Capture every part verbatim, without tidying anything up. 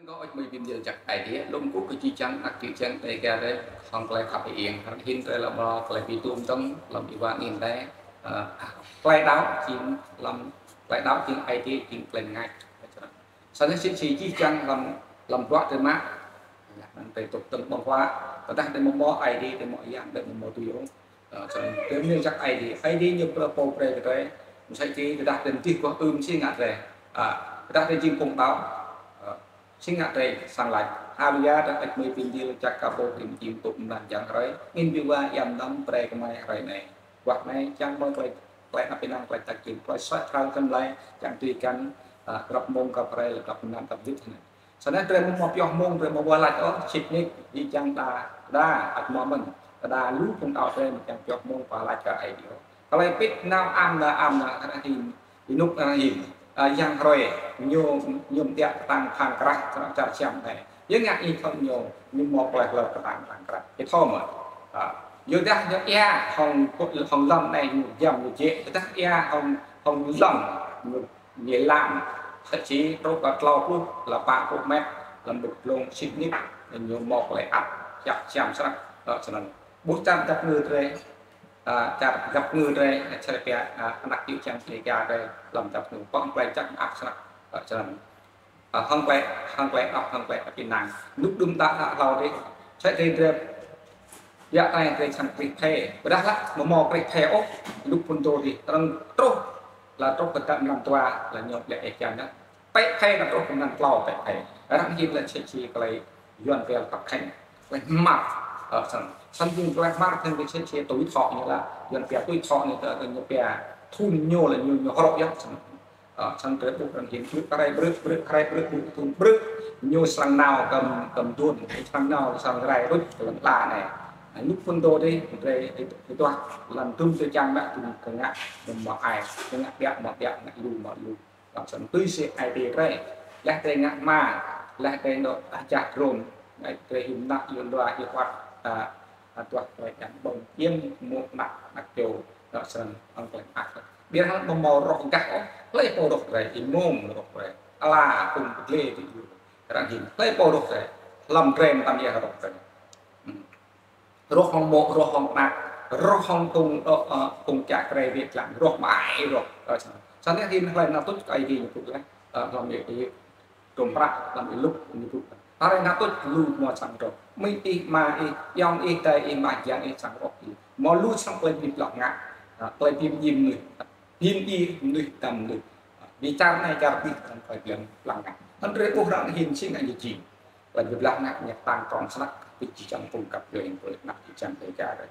Ơ, ơ, mơi bi mni lač jăk Aê Diê, lŏ kkuh kơ jih jang, anak čô jih jang, drei ka drei, hŏng klei khăp hơiêng, hrăt hĭn drei lŏ mâo klei bi tuôm dơ̆ng, hlăm êwa angĭn drei, ơ, klei đăo jing, hlăm klei đăo jing Aê Diê jing klei mngač. Snăn si, si jih jang hlăm, hlăm bruă drei mă, anăn drei tŭk tơ̆ng ƀơ̆ng huă, tơdah drei mâo mâo Aê Diê, drei mâo yang, drei mâo mâo tui ôh. Ơ, snăn drei mni lač jăk Aê Diê, Aê Diê ñu brei pô brei kơ drei, msĕ si tơdah drei mdih kơ ưm si ngă drei, ơ, tơdah drei jing phung đăo, ơ, si ngă drei srăng lač, Haleluya, drei ăt mơi bi mni lač jăk kơ pô drei jing tŭ mlan jang hrei, angĭn bi wa yam dam brei kơ mơi hrei anei. Wah anei, čiăng mâo klei, klei êđăp ênang, klei tač jing, klei suaih thral kăn lei, čiăng tui kăn, ơ, grăp mông grăp hrei, grăp mlan grăp wĭt anei. Snăn drei mâo mâo pioh mông, drei mâo wah lač ôh, sĭt nik, jih jang đa, đa, ăt mâo mơ̆n, đa lu phung đăo drei mâo čiăng pioh mông wah lač kơ Aê Diê. Klei pĭt nao am na am na hrăt hĭn, ênuk hrăt hĭn, ơ, yang hrei, ñu, ñu mdiă ktang phang krah, čar čar siam anei. Yua ngă ih thâo ñu, ñu mâo klei hlăr ktang phang krah. Ih thâo mơ̆? Ơ, yua dah ñu êa hŏng, hŏng lăn anei ñu jăm ñu jĕ, dah êa hŏng, hŏng lăn ñu Ñu lam, thậm chí truh kơ tlâo pluh, leh pă pluh mét, hlăm ƀuôn dlông sĭt nik, ñu mâo klei ăt, čar čar siam snăk, ơ, snăn. Ƀuh čar dap ngư drei, ơ, čar dap ngư drei, čar pia, ơ, anak čô jih jang Dega drei, hlăm dap ngư pŏk klei čăk ăt snăk, ơ, snăn. Ơ, hŏng klei, hŏng klei ăt, hŏng klei ăt ênang. Nuk đŭm ta hlâo dih, čĕ drei drei, ya klei drei srăng krih phe. Ƀiădah leh, mâo mâo krih phe ôh, nuk phŭn dô dih, trăng truh, leh truh kơ tăm năm dua, leh ñu lĕ ê čiăng dah. Pĕ phe leh truh kơ năm tlâo pĕ phe. Arăng hĭn leh čĕ čĕ klei Yuăn pia leh khăp khêñ. Klei hmar. Ơ, snăn. Snăn jing klei hmar thŭn čĕ čĕ tui thŏ ñu leh. Yuăn pia tui thŏ ñu tơ, tơ ñu pia thŭn ñu leh ñu, ñu hrŏ yơh. Snăn. Ơ, snăn drei ƀuh arăng hĭn brư̆ hrei brư̆, brư̆ hrei brư̆, ƀuh thŭn brư̆. Ñu srăng nao kăm, kăm duôn. Srăng nao, srăng rai ruč, lăn ala anei. Ơ, nuk phŭn dô dih, drei, drei, drei tuah, lăn dŭm drei čiăng mă dŭm kơ ngă, dŭm mâo ai, kơ ngă biă, mâo biă, ngă lu, mâo lu. Ơ, snăn tui si Aê Diê drei. Leh drei ngă hma, leh drei nao, ah, jah drôn, leh drei hĭn năk, yua lua, yua huăt, ơ, ơ, tuah drei yang ƀơ̆ng, iêm, mô̆, anak, anak čô, ơ, snăn, ơ, klei ăt. Ƀiădah hŏng mâo mâo roh gah ôh, hlei pô roh drei, êmông roh drei. Ala, phung kdlê ti ur. Arăng hĭn, hlei pô roh drei, hlăm drei mtam yơh roh drei. Hmm. Roh hŏng mô̆, roh hŏng anak, roh hŏng phung, ơ, ơ, phung čă drei wĭt lăng, roh mă ai roh. Ơ, snăn. Snăn hĭn hlei nao tuč kơ Aê Diê ñu pŭk leh, ơ, hlăm ih, ih, dŭm prăk, hlăm ih lŭk ñu pŭk. Hlei nao tuč lu mâo srăng roh. Amĭ ih, ama ih, ayŏng ih, adei ih, ama jiăng ih srăng roh ih. Mâo lu srăng klei bi blah ngă, ơ, klei bi mdjiê mnuih. Hĭn ih mnuih dăm mnuih. Bi čar anei čar dih dăm klei bi blah ngă. Anăn drei ƀuh arăng hĭn si ngă ñu jing. Klei bi blah ngă ñu ktang tŏng snăk, bi jih jang phung găp djuê, phung anak čô jih jang Dega drei.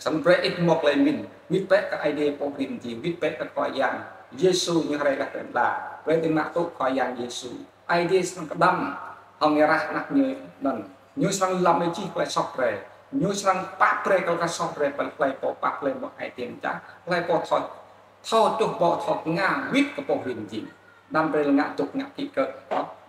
Snăn brei ih mâo klei mĭn, wĭt bĕ kơ Aê Diê pô hrih mjing, wĭt bĕ kơ Khua Yang Yêsu ñu hrei leh ti lăn ala. Brei drei mă tŭ Khua Yang Yêsu. Aê Diê srăng kdăm, hŏng êrah anak ñu anăn. Ñu srăng lăm ih jih klei soh drei. Ñu srăng pap brei kơ klei soh drei, păl hlei pô pap hlei mâo ai tiêm čah, hlei pô thâo, thâo čuh ƀô̆ thâo knga wĭt kơ pô hrih mjing. Đăm brei ngă dôk ngă kĭ kơ.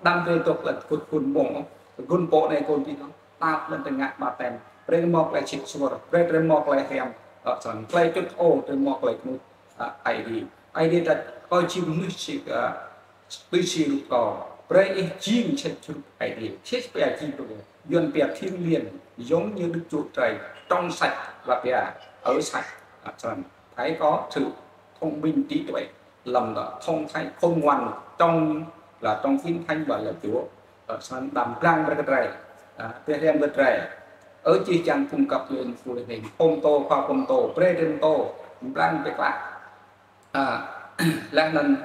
Đăm brei dôk leh kŭt kŭn mông. Gun pô anei gun dih. Tap leh drei ngă ƀaptem. Brei mâo klei sĭt suôr. Brei drei mâo klei hriăm. Ơ, snăn klei čŭt ô, drei mâo klei knuih. Ơ, Aê Diê. Aê Diê ta kơ jing mnuih si, ơ, tui si rup kâo. Brei ih jing sĭt rup Aê Diê. Sĭt pia jing rup. Yuăn pia thiêng liêng, giống như Đức Chúa Trời, trong sạch và pia ở sạch. Ơ, snăn. Phải có sự thông minh trí tuệ. Hlăm đó thông thái khôn ngoan trong là trong Kinh Thánh và lời Chúa. Ơ, snăn đăm blang brei kơ drei. Ơ, drei hriăm kơ drei. Ơ, jih jang phung găp djuê, phung hrih, pô mtô, khua pô mtô, brei drei mtô, blang brei klă. Ơ, leh anăn,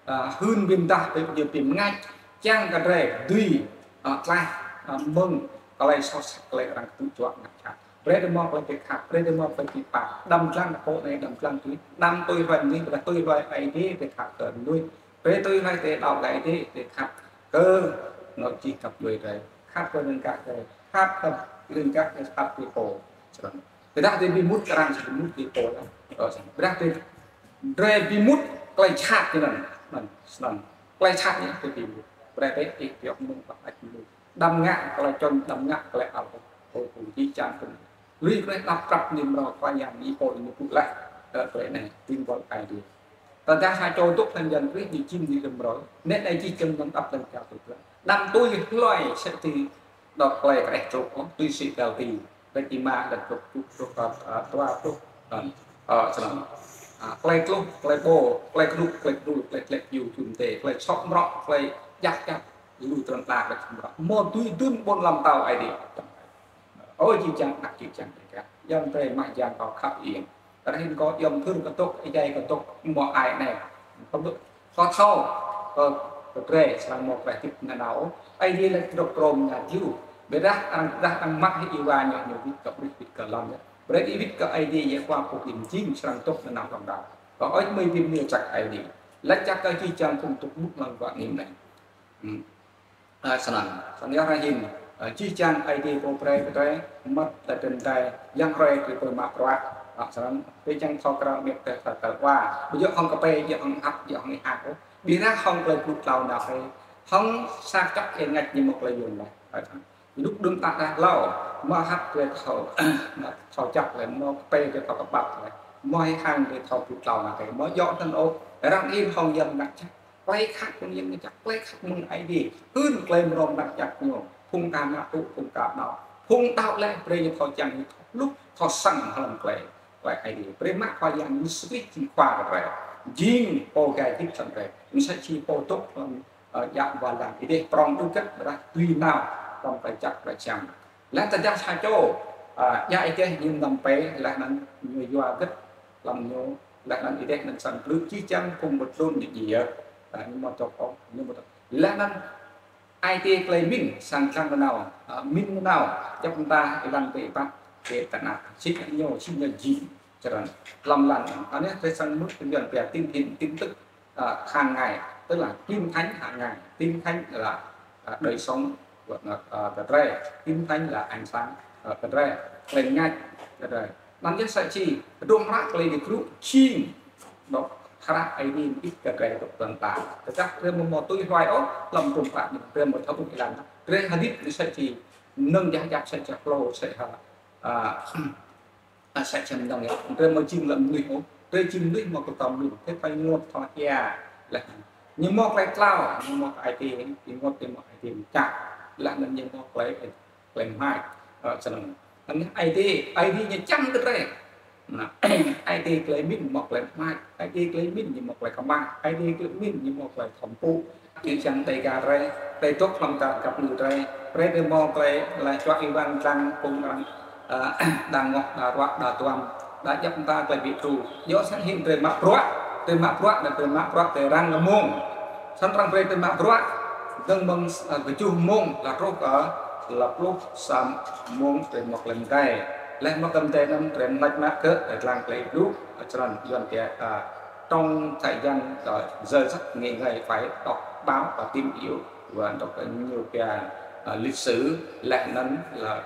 ơ, hưn bi mdah, bi, bi mngač, čiăng kơ drei dưi, ơ, tlaih, ơ, mơ̆ng klei soh sat, klei arăng ktư̆ juă ngă jhat. Brei drei mâo klei bi khăp, brei drei mâo klei bi pap. Đăm dlăng kơ pô anei, đăm dlăng tui, đăm tui hlue mnuih, ƀiădah tui hlue Aê Diê, drei khăp kơ mnuih. Brei tui hlue drei đăo kơ Aê Diê, drei khăp kơ, nao jih găp djuê drei. Khăp kơ riêng gah drei, khăp kơ riêng gah drei, khăp kơ pô. Snăn. Ƀiădah drei bi mŭt arăng, bi mŭt kơ pô. Ơ, snăn. Ƀiădah drei, drei bi mŭt klei jhat ti anăn. Anăn, snăn. Klei jhat anei drei bi mŭt. Brei drei ih pioh mơ̆ng pah ăč mơ̆ng. Đăm ngă klei čŏng, đăm ngă klei ăl. Ơ, phung jih jang phung. Lui klei đăp prăp ñu mrâo Khua Yang ñu pô ñu pŭk leh. Ơ, klei anei, tin bol Aê Diê. Tơdah sa čô dôk hlăm Yang Krist ñu jing mnuih rơ̆m roi. Nĕ anei jih jang mnơ̆ng đăp lăn čar tui hlue. Đăm tui hlue sĕ ti dôk klei kđeh čôk, tui si kal ti. Rĕč êma, rĕč čôk, čôk, čôk, a, a, dua pluh. Ơ, snăn. A, klei tluh, klei ƀô, klei knŭk, klei knŭl, klei tlĕ piu, jum tê, klei sŏk mrŏ, klei jah jah, lu trăn tla, klei sŏk mrŏ. Mâo tui dŭm ƀuôn lăm tao Aê Diê. Ơ, jih jang, anak jih jang, drei ka. Yang drei mah yang kâo khăp iêng. Tơdah hĭn kâo iêng thur kdôk, êjai kdôk, mâo ai anei. Kâo ƀuh, kâo thâo, kơ, kơ drei, srăng mâo klei hdĭp nanao. Aê Diê lač dôk trôm ngă diu. Ƀiădah arăng, dah arăng mă hĕ êwa ñu, ñu wĭt kơ ƀrih, wĭt kơ lăn. Brei ih wĭt kơ Aê Diê, Yêhôwa pô bi mjing srăng dôk nanao hlŏng lar. Kơ ôč mơi bi mni jăk Aê Diê. Lač jăk kơ jih jang phung dôk ƀuh hlăm wăt nim anei. Hmm. A, snăn. Snăn yơh hruê anei, a, jih jang Aê Diê pô brei kơ drei, măt leh dơ̆ng drei, yang hruê drei pô mă bruă. A, snăn, drei čiăng thâo kral miêt drei thâo kral wa. Ƀu djŏ hŏng kpei, ƀu djŏ hŏng hăp, ƀu djŏ hŏng ih hăp ôh. Ƀiădah hŏng klei blŭ tlâo nao hĕ. Hŏng sa čăk êngăt ñu mâo klei yuôm leh. A, snăn. Luk đưm tah dah hlâo, mâo hăp drei thâo, thâo čăk leh, mâo kpei drei thâo kpăt leh, mâo ih hăng drei thâo blŭ tlâo nao hĕ, mâo djŏ anăn ôh, arăng in hŏng yang ngă jăk, klei khăp mơ̆ng yang ngă jăk, klei khăp mơ̆ng Aê Diê, hưn klei mrâo mrang jăk ñu, phung ka mă tŭ, phung ka đăo, phung đăo leh, brei ñu thâo čiăng, ñu thâo blŭ, thâo săng hlăm klei, klei Aê Diê. Brei mă Khua Yang Yêsu Krist jing Khua kơ drei, jing pô gai hdĭp săng drei, msĕ si pô dôk hlăm ơ, djă wah lăn êdeh prŏng đuč gĭt ƀiădah dưi nao hlăm klei jăk klei siam. Leh tơdah sa čô, ơ, djă êdeh ñu mnăm pei, leh anăn ñu yua gĭt hlăm ñu, leh anăn êdeh anăn srăng blư̆ jih jang phung mŭt lŭn ñu djiê, ơ, ñu mâo dôk ôh, ñu mâo dôk. Leh anăn ai tiê klei mĭn srăng dlăng nanao, ơ, mĭn nanao, djăp mta êlan ti êbat, ti tơnah, sĭt ñu, sĭt ñu jing, črăn, hlăm lăn, anei drei srăng mŭt kơ Yuăn pia tin hin, tin tức, à, hàng ngày, tức là Kinh Thánh hàng ngày. Kinh Thánh là, à, đời sống của, à, à, kơ drei. Kinh Thánh là ánh sáng, à, kơ drei. Klei mngač kơ drei. Anăn yơh sa čô, hdruôm hră klei bi kru jing dôk hră Aê Diê mơĭt kơ drei dôk tơnta. Tơdah drei amâo mâo tui hlue ôh, hlăm hdruôm hră anei drei amâo thâo ƀuh êlan. Drei hdĭp sa čô, mnơ̆ng jah jah sa čô hlô sa ha. À, A, sa čô mnơ̆ng yơh, drei amâo jing lŏ mnuih ôh, drei jing mnuih mâo klei tăm mĭn, drei thâo ênguôt thâo hia, leh ñu mâo klei tlao, ñu mâo Aê Diê, ênguôt ñu mâo Aê Diê mčah, leh anăn ñu mâo klei, klei mngač, ơ, snăn. Anăn Aê Diê, Aê Diê ñu čiăng kơ drei. Nah, Aê Diê klei mĭn mâo klei mngač, Aê Diê klei mĭn ñu mâo klei kmah, Aê Diê klei mĭn ñu mâo klei thâo mpŭ, Jih jang Dêga drei, drei dôk hlăm čar găp ñu drei, brei drei mâo klei, klei čuă êwan dlăng phung arăng, ơ, đa ngoh, đa ruă, đa duam, đa djăp mta klei bi tru. Djŏ snăn hĭn drei mă bruă, drei mă bruă, drei mă bruă, drei răng leh mmông. Snăn arăng brei drei mă bruă, dơ̆ng mơ̆ng, ơ, kjuh mmông, leh truh kơ, ơ, leh pluh sa mmông drei mâo klei mdei. Leh mâo klei mdei anăn drei mngač mă kơ, drei dlăng klei blŭ, ơ, snăn Yuăn pia, ơ, trong thời gian, ờ, giờ giấc nghỉ ngơi phải đọc báo và tìm hiểu và đọc nhiều cái, ờ, lịch sử leh anăn là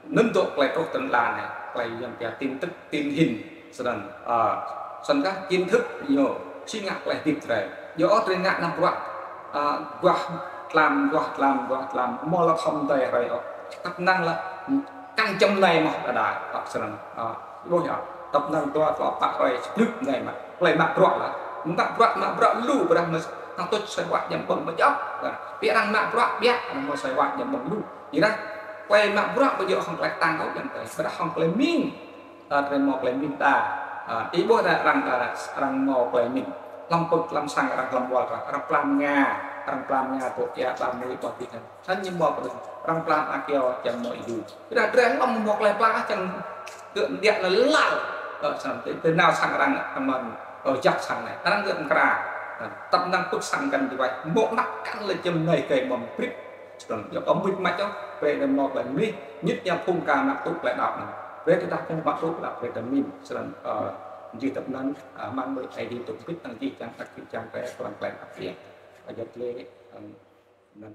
năn dôk klei truh tơnlan anei, klei Yuăn pia tin tức, tin hin, snăn, ờ, snăn kah kiến thức ñu, si ngă klei hdĭp drei. Djŏ drei ngă năm bruă, ờ, guah tlam, guah tlam, guah tlam, amâo lŏ thâo mdei hruê ôh. Tăp năng leh, kăn čăm anei mơh đa đa, ơ, snăn, ơ, Ƀuh yơh, tăp năng dua tlâo pă hruê, splưk mdei mă. Klei mă bruă lah. Mtă bruă, mă bruă lu, ƀiădah mơ̆ng tuč sa wă jăm ƀơ̆ng mơ̆ng jăk. Bi arăng mă bruă, ƀiă, arăng mâo sa wă jăm ƀơ̆ng lu. Ƀiădah, klei mă bruă ƀu djŏ hŏng klei ktang ôh, jăm klei. Ƀiădah hŏng klei mĭn. Ta drei mâo klei mĭn ta. A, ih ƀuh ta arăng, a, arăng mâo klei mĭn. Hlăm pŭk, hlăm sang, arăng hlăm wăl, arăng plam mnga, arăng plam mnga, tŭ ya, plam mui, ƀuh ti Snăn ñu mâo kơ arăng plam ak yâo čiăng mâo êdu. Ƀiădah drei hlăm mâo klei plam čiăng kơ mdiă leh lal. Ơ, snăn, ti, ti nao sang arăng, amăn, ơ, jăk sang anei. Arăng kơ mkra. Tăp năng pŭk sang kăn djuai. Mâo mă kăn leh čem anei kơ mâo mbĭt. Snăn, yơh, amĭt mă čoh, brei drei mâo klei mĭn. Ñit ña phung ka mă tŭ klei đăo anăn. Brei drei dah phung mă tŭ klei brei drei mĭn. Snăn, ơ, jih tăp năng, ơ, mang mơi Aê Diê tŭ mbĭt năng jih jang, tak jih jang drei, klei, klei ăt yơh. Ơ, jăk leh, ơ, snăn.